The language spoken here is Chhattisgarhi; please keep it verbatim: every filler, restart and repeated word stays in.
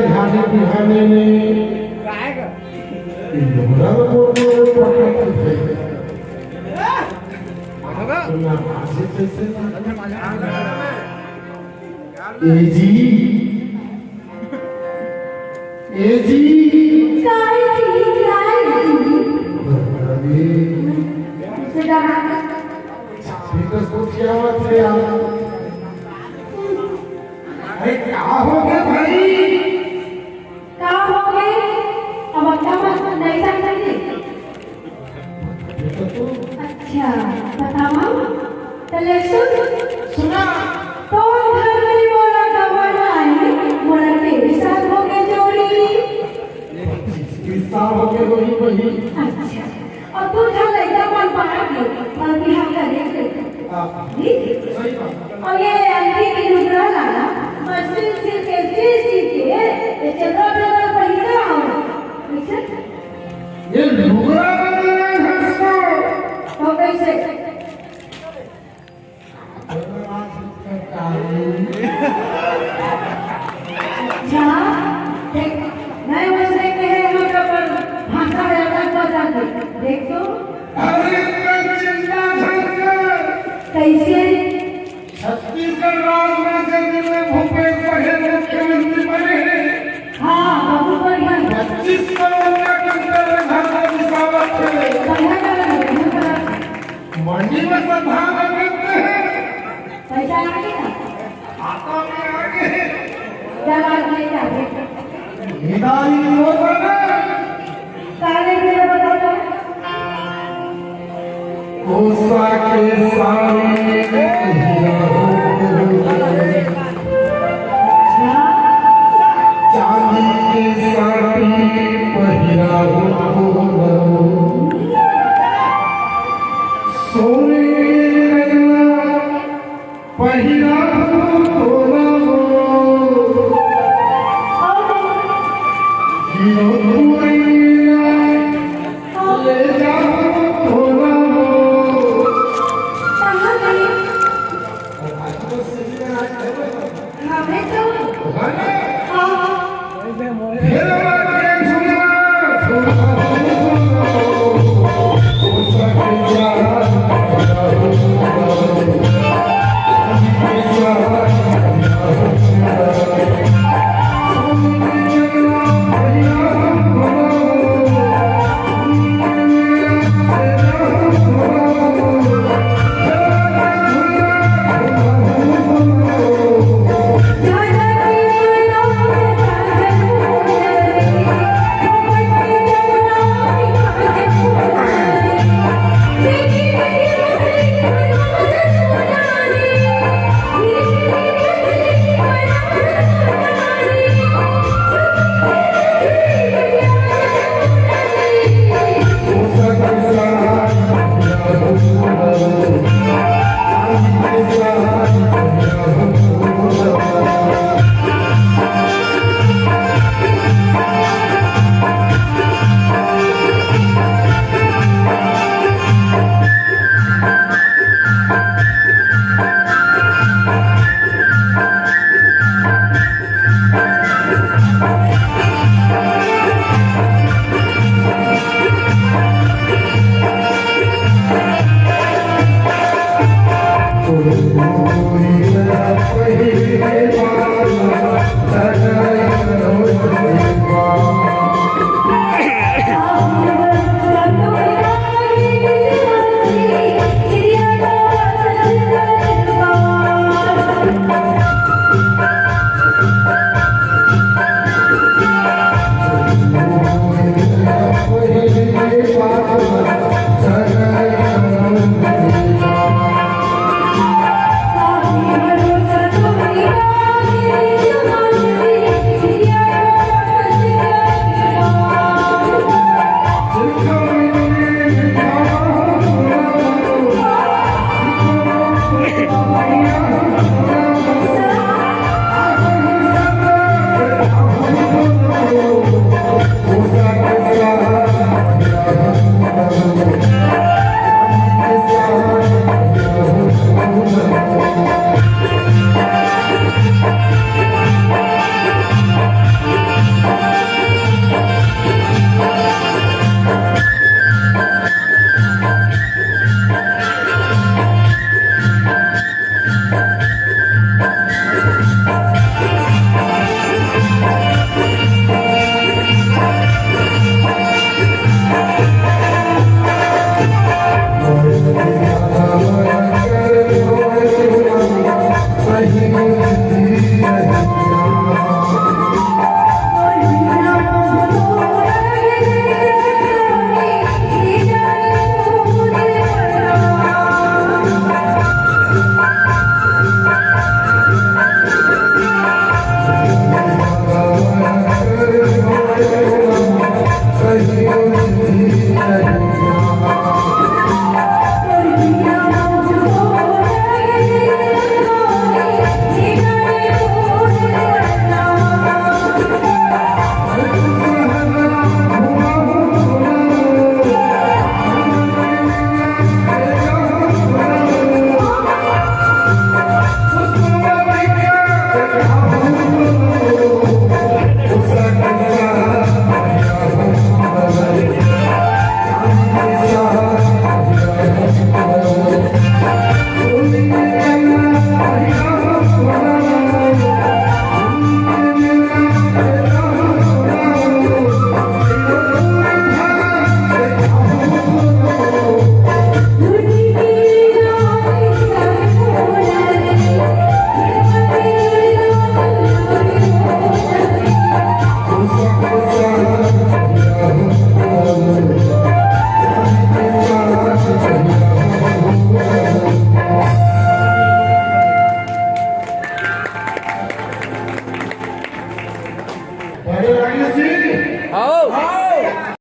बिहाने बिहाने में इन लोगों को पकड़ के सुना, आज जैसे ए जी, ए जी। काय जी, काय जी? अरे, से डरा। अभी तो कुछ क्या बात है यार? अरे, का हो गया भाई? का हो गया? अब अतका मत नहीं जानते। अच्छा, बतावा। त ले सुन। सुना। तोर घर में मोला गवा नाही, मोला तेरे साथ हो गए जोड़ी। किस्सा हो गए वही वही। अच्छा, और तू घर लइका मन पार के, और बिहार का देख ले। हाँ। ठीक? सही बात। और ये अंधी की नुकरा लाना, मशीन सिल के, सिल सिल के, ये चंद्रा ब्रदर पहिरा हो। कैसे? ये लुगरा बदलना है इसको। तो कैसे? जा, देख, मैं वैसे कहे हम तो पर भाषा ज्यादा पता नहीं। देख तो। अरे, इतना चिंता झंझट। कैसे? छत्तीसगढ़ राज में जब में भूपेश बघेल मुख्यमंत्री बने हैं। हाँ, बहुत बढ़िया। पच्चीस सौ रुपया कुंटल में धान का पिसावत है। बढ़िया कर रहे हैं, बढ़िया कर रहे हैं। मंडी में सब धान रखते हैं। पैसा आ गया? खाता में आ गए। जवाब नहीं आ गया। निदाई योजना। काले मेरे बताओ। कोसा के साड़ी पहिरा हो, चांदी के साड़ी पहिरा हो, सोने के कंगना पहिरा हो तोला हो। गिरो तू अंगना, ले जा हो तोला हो। कहाँ गई? हमें तो। हाँ।